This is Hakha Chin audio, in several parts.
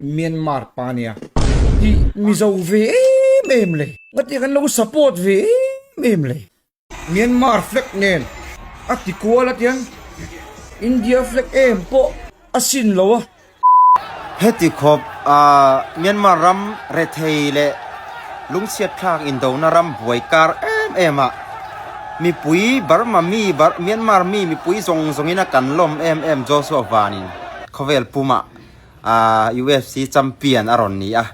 Myanmar pa nia ti Mizo ve em em le ngati kan lo support ve em em le Myanmar flag nen a ti kual a tiang India flag em pawh a sin lo a. Heti khawp a Myanmar ram rethei leh lungchhiat thlak indona ram buai kar em em ah mipui Burma mi Myanmar mi mipui zawng zawngin a kan lawm em em Joshua Van in khawvel pumah UFC champion a rawn ni a.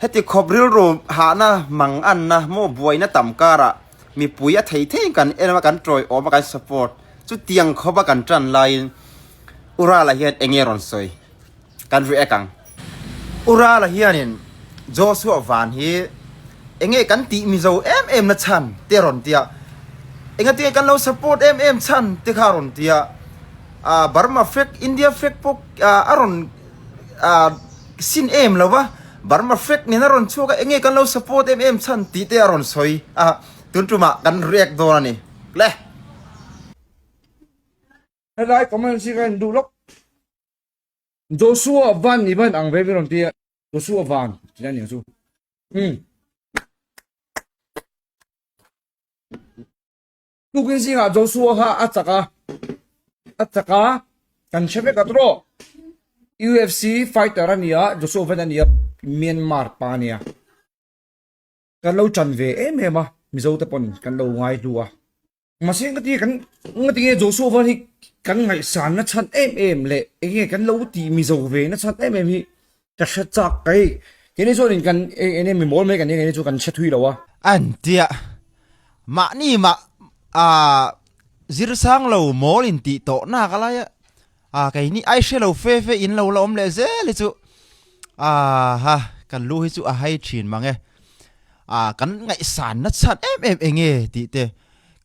Heti khawp rilru hahna mang anna maw buaina tam karah mipui a thei theiin kan en a, kan tawiawm a, kan support. Chutiang khawp a kan tan laiin Urala hian eng nge rawn sawi? Kan react ang. Urala hianin Joshua Van hi eng nge kan tih Mizo em em na chhan te a rawn ti a, engatinge kan lo support em em chhan te kha a rawn ti a. Ah Burma flag India flag pawh ah a rawn ah sin em lo va, Burma flag nen a rawn chhuak a eng nge kan lo support em em chhan tih te a rawn sawi a, tun tumah kan react dawn a ni le. Helai comments hi ka en duh lawk. Joshua Van ni ban ang ve min rawn ti a, Joshua Van tih a ni ang chu. Umm. Tukin zingah Joshua kha a chak a, a chak a, kan hre vek a tawh. UFC fighter a ni a, Joshua Van a ni a, Myanmar pa a ni a. Kan lo chan ve em em a, Mizo te pawn kan lo ngai hlu a. Mahse nga ti kan nga ti nge Joshua Van hi kan ngaihsan na chhan em em leh eng nge kan lo tih Mizo ve na chhan em em hi ka hre chak ka hei. Keini chuanin kan eng eng mi mawl mai kan eng eng chu kan hre thui lo a. An tia Mahni mah ah zirsang lo mawl in tih tawh nak a lai a, ah keini ai hre lo fe fe in lo la awm leh zel hi chu ah ha kan lu hi chu a hai thin mang e. Ah kan ngaihsan na chhan em em eng nge tih te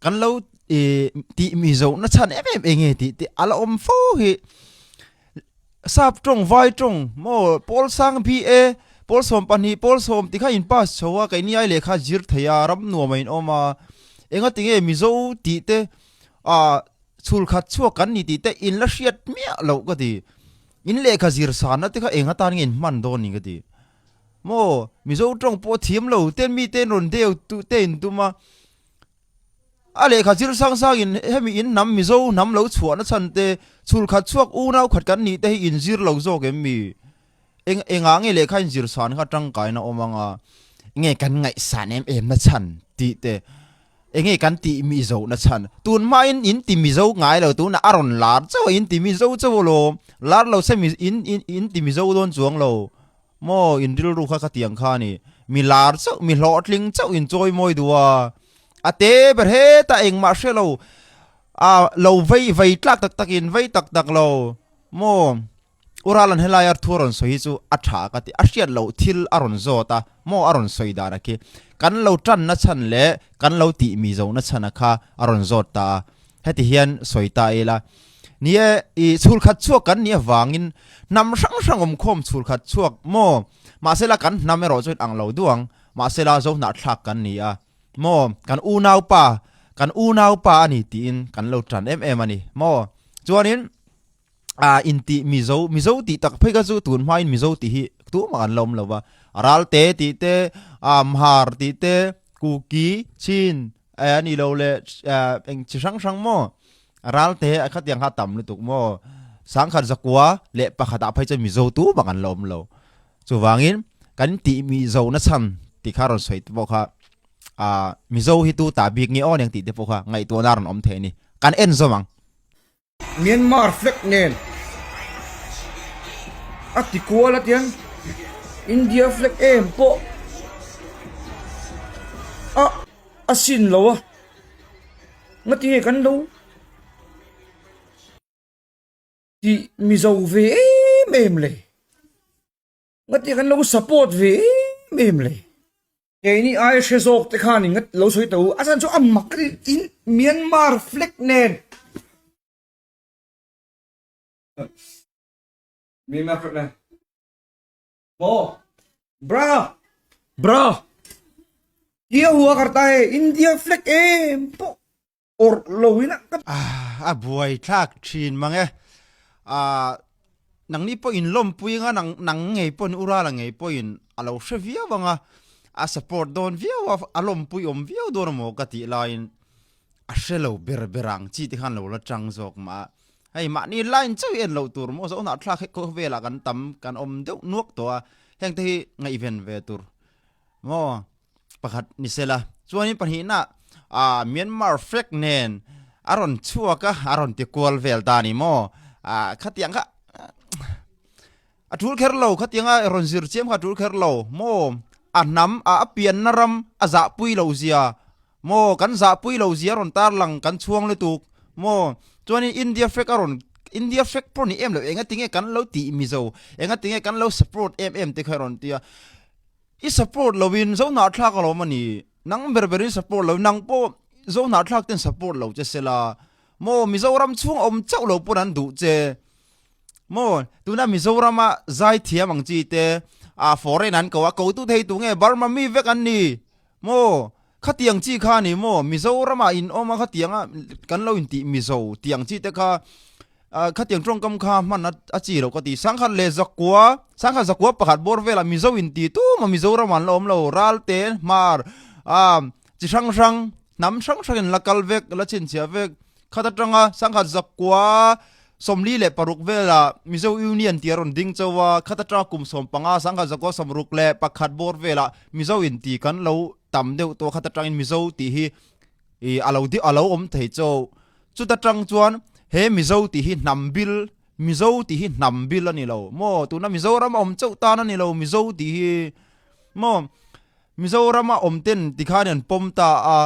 kan lo ih tih mi zoh na chhan em em eng nge tih te a la awm fo hi. Sap tawng vai tawng maw pawl sang BA pawl 12 pawl 10 tikha in pass chho a keini ai lehkha zir thei a ram nuam a in awm a enga tinge Mizo tih te ah chhul khat chhuak kan ni tih te in la hriat miah loh ka ti in lehkha zir san na te kha eng atan nge in hman dawn ni ka ti maw Mizo tawng pawh thiam lo ten mi ten rawn deu te in tum a. A lehkha zir sang sang in hemi in hnam Mizo hnam lo chhuah na chhan te, chhul khat chhuak unau khat kan nih te hi in zir lo zawk em mi? Eng engah nge lehkha in zir san kha tangkaina awm anga nge kan ngaihsan em em na chhan tih te, enge kan tih Mizo na chhan? Tun hmain in ti Mizo ngai lo tunah a rawn lar chauh a in ti Mizo chauh alawm, lar lo se in in ti Mizo dawn chuang lo. Maw in rilru kha ka tiang kha a ni. Mi lar chauh, mi hlawhtling chauh in chawi mawi duh a. A te ber hetah engmah hre lo, a lo vei vei tlak tak tak in vei tak tak lo. Maw U Ralan helai a thu a rawn sawi hi chu a tha ka ti. A hriat loh thil a rawn zawt a, maw a rawn sawi dan a khi. Kan lo tanna chhan leh kan lo tih mi zohna chhan a kha a rawn zawt ta a. Heti hian sawi ta ila. Ni e, i chhul khat chhuak kan nih avangin hnam hrang hrang awm khawm chhul khat chhuak maw? Mahsela kan hnam erawh chuan ang lo duh ang. Mahsela zo hnahthlak kan ni a maw? Kan unaupa, kan unaupa a ni tiin kan lo tan em em a ni maw? Chuanin ah intih Mizo, Mizo tih tak phei kha chu tun hmain Mizo tih hi tumah kan la awm lo va. Ralte tih te, ah Mhar tih te, Kuki, Chin, eh a ni lo le eh eng chi hrang hrang maw ral te a khatiang kha tam lutuk maw sangkhat zakua leh pakhat ah phei chuan mizo tu bak an la awm lo chuvangin kan tih mizo na chhan tih kha rawn sawi te pawh kha ah mizo hi tu ta bik nge aw aniang tih te pawh kha ngaihtuahna a rawn awm thei a ni kan en zawm ang. Myanmar flag nen a ti kual a tiang India flag em pawh a a sin lo a ngati nge kan lo tih mizo ve em em le ngati kan lo support ve em em le. Keini ai hre zawk te khan in lo sawi ta u, a chhan chu a mak in Myanmar flag nen. Myanmar flag nen. Maw bra bra kia hua karta he India flag em pawh awrh lo in a ka A buai thlak thin mang e. Ah. Nangni pawh in lawmpui anga nang nang ngei pawhin u Rala ngei pawhin a lo hre viau anga a support dawn viau a a lawmpui awm viau dawn amaw ka tih laiin a hre lo ber ber ang chi te khan lo la tang zawk mah a. Hei mahni line chauh hi en loh tur maw zohnah thlak hi khawvelah kan tam kan awm deuh nuak tawh a heng te hi ngaihven ve tur maw pakhat ni sela chuanin pahnihna ah Myanmar flag nen a rawn chhuak a a rawn ti kual vel ta ni maw ah khatiang kha a tul kher lo khatianga rawn zir chiam kha a tul kher lo maw a hnam a a pianna ram a zahpui lo zia Maw kan zahpui lo zia rawn tarlang kan chhuang lutuk maw chuanin India flag a rawn India flag pawh ni em lo enga tinge kan lo tih Mizo enga tinge kan lo support em em te kha rawn tia i support lo in zo hnahthlak alawm a ni nang ber ber in support lo nang pawh zo hnahthlak ten support lo che sela maw Mizoram chhung awm chauh lo pawn an duh che maw tuna Mizorama zaithiam ang chi te a foreign an ko a kotu thei tu nge Burma mi vek an ni Maw? Khatiang chi kha a ni maw? Mizoramah in awm a khatianga kan lo intih Mizo tih ang chi te kha khatiang tawngkam kha hman a chi loh ka ti. Sangkhat leh zakua, sangkhat zakua pakhat bawr velah Mizo inti tumah Mizoramah an la awm lo. Ralte, Hmar, chi hrang hrang, hnam hrang hrangin la kal vek, la chhinchhiah vek. Khat atanga sangkhat zakua 46 velah Mizo Union tih a rawn ding chauh a, khat atanga kum 15 sangkhat zakua 61 bawr velah Mizo in tih kan lo tam deuh tawh khat atangin Mizo tih hi ih a lo a lo awm thei chauh. Chuta tang chuan he Mizo tih hi hnam bil Mizo tih hi hnam bil a ni lo maw tuna Mizoram a awm chauh tan a ni lo Mizo tih hi maw Mizoram a awm ten tikhan an pawm ta a.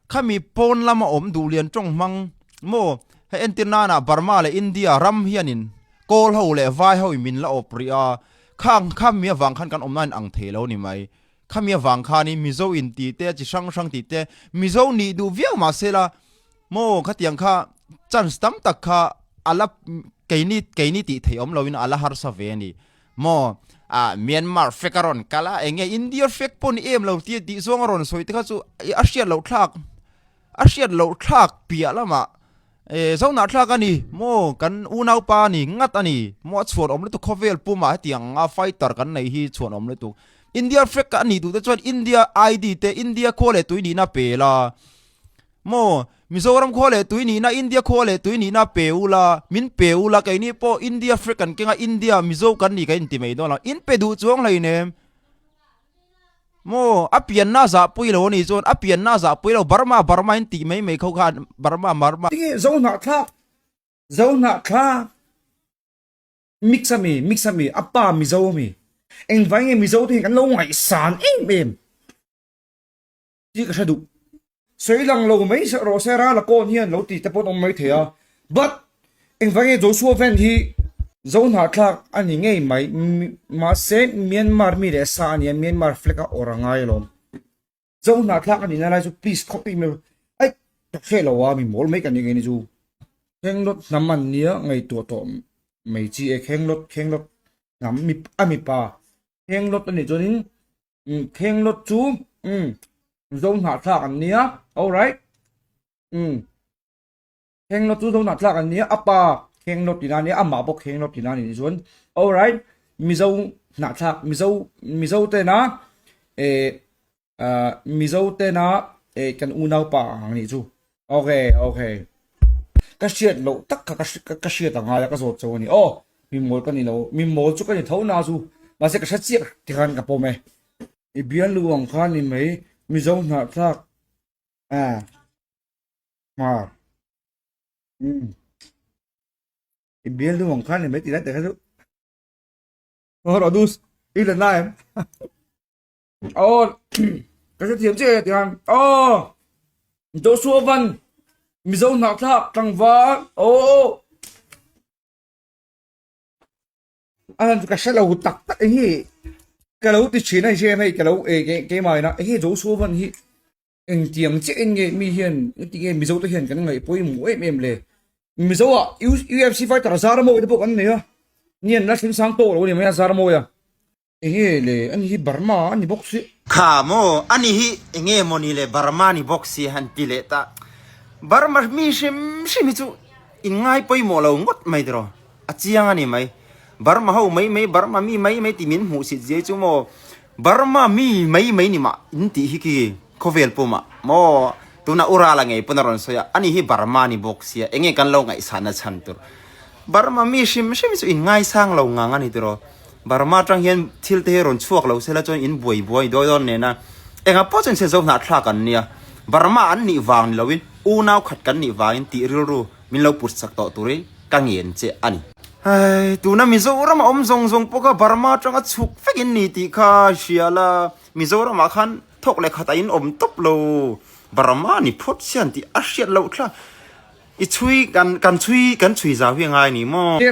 Khami pawn lama awm duh lian tawng hmang maw? Hei entir nana Burma leh India ram hianin Kawl ho leh Vai ho in min la awp rih a, khang khami avang khan kan awmna in ang thei lo ni mai. Khami avang khanin Mizo in tih te, chi hrang hrang tih te, Mizo nih duh viau mah se la maw khatiang kha chance tam tak kha a la keini keini tih theih awm loin a la harsa ve a ni maw? Ah Myanmar flag a rawn kal a, eng nge India flag pawh ni em lo tia tih zawng a rawn sawi te kha chu a hriat loh thlak a hriat loh thlak piah lamah eh zohnah thlak a ni maw kan unaupa a ni ngat a ni maw a chhuan awm lutuk khawvel pumah hetiang anga fighter kan nei hi chhuan awm lutuk India flag a nih duh te chuan India ID te India khua leh tui nihna pe la. Maw? Mizoram khua leh tui nihna, India khua leh tui nihna pe u la, min pe u la, keini pawh India flag kan keng a, India Mizo kan ni kan inti mai dawn lo, in pe duh chuang hleinem. Maw? A pianna a zahpui lo a nih chuan a pianna a zahpui lo, Burma Burma in tih mai mai kho khan Burma Burma. Tinge Zohnahthlak Zohnahthlak mix a mi mix a mi a pa Mizo a mi engvai nge Mizo te hian kan lo ngaihsan em em. Tih ka hre duh. Sawi lang lo mai rawh se Rala kawn hian lo ti te pawn awm mai thei a. But engvang nge Joshua Van hi Zohnahthlak a ni ngei mai mahse Myanmar mi leh sa a nia Myanmar flag a awrh a ngai alawm. Zohnahthlak a nihna lai chu please khawp em em aih ka hre lo a mi mawl mai ka ni ngei ni chu. Khenglawt hnam an nia ngaihtuah tawh mai chi e Khenglawt Khenglawt hnam a mipa Khenglawt a nih chuanin Khenglawt chu Zo hnahthlak an nia alright Khenglawt chu Zo hnahthlak an nia a pa Khenglawt tina nia amah pawh Khenglawt tina a nih chuan alright Mizo hnahthlak Mizo Mizo tena eh Mizo tena eh kan unaupa ang nih chu okay okay ka hriat loh tak kha ka hriat a ngai a ka zawt cho a ni aw mi mawl ka ni lo mi mawl chu ka ni tho na chu mahse ka hre chiah tikhan ka pawm e i bial lu ang kha ni mai Mizo hnahthlak a hmar um i bial lu ang kha ni mai tih lai te kha chu aw rawh dus i la na em Aw ka hrethiam chiah e tiang aw Joshua van Mizo hnahthlak tlangval aw a ka hre lo tak tak hi ka lo ti thin a hei hei ka lo keimah ina hei Joshua van hi engtiang chiah in nge mi hian engtinge Mizo te hian kan ngaih pawimawh em em le Mizo ah UFC fighter Zaramawi te pawh kan nei a ni an la thleng sang tawk lo a ni mai a Zaramawi a. Enge le ani hi Burma ani bawk si. Kha maw ani hi enge mawni le Burma ni bawk si han ti leh ta. Burma mi hrim hrim hi chu in ngai pawimawh lo ngawt mai tiraw a chiang ani mai. Burma ho mai mai Burma mi mai mai ti min hmuh sit zia chu maw Burma mi mai mai ni mah in tih hi khi khawvel pumah maw tuna Urala ngei pawn a rawn sawi a ani hi Burma ni bawk sia enge kan lo ngaihsan na chhan tur Burma mi hrim hrim chu in ngaisang lo ngang ani tiraw Burma tang hian thil te hi rawn chhuak lo sela chuan in buai buai dawi dawn nena enga pawh chuan se zo hnahthlak an nia Burma an nih vang ni loin unau khat kan nih vangin tih rilru min lo put sak tawh turin ka ngen che a ni. Hei, tuna Mizoram a awm zawng zawng pawh kha Burma atanga chhuk vek in ni tih kha hria la, Mizoram ah khan thawk leh khat ah in awm tawp lo, Burma ni phawt sian tih a hriat loh thla. I chhui kan kan chhui kan chhui zau hi a ngai ni maw?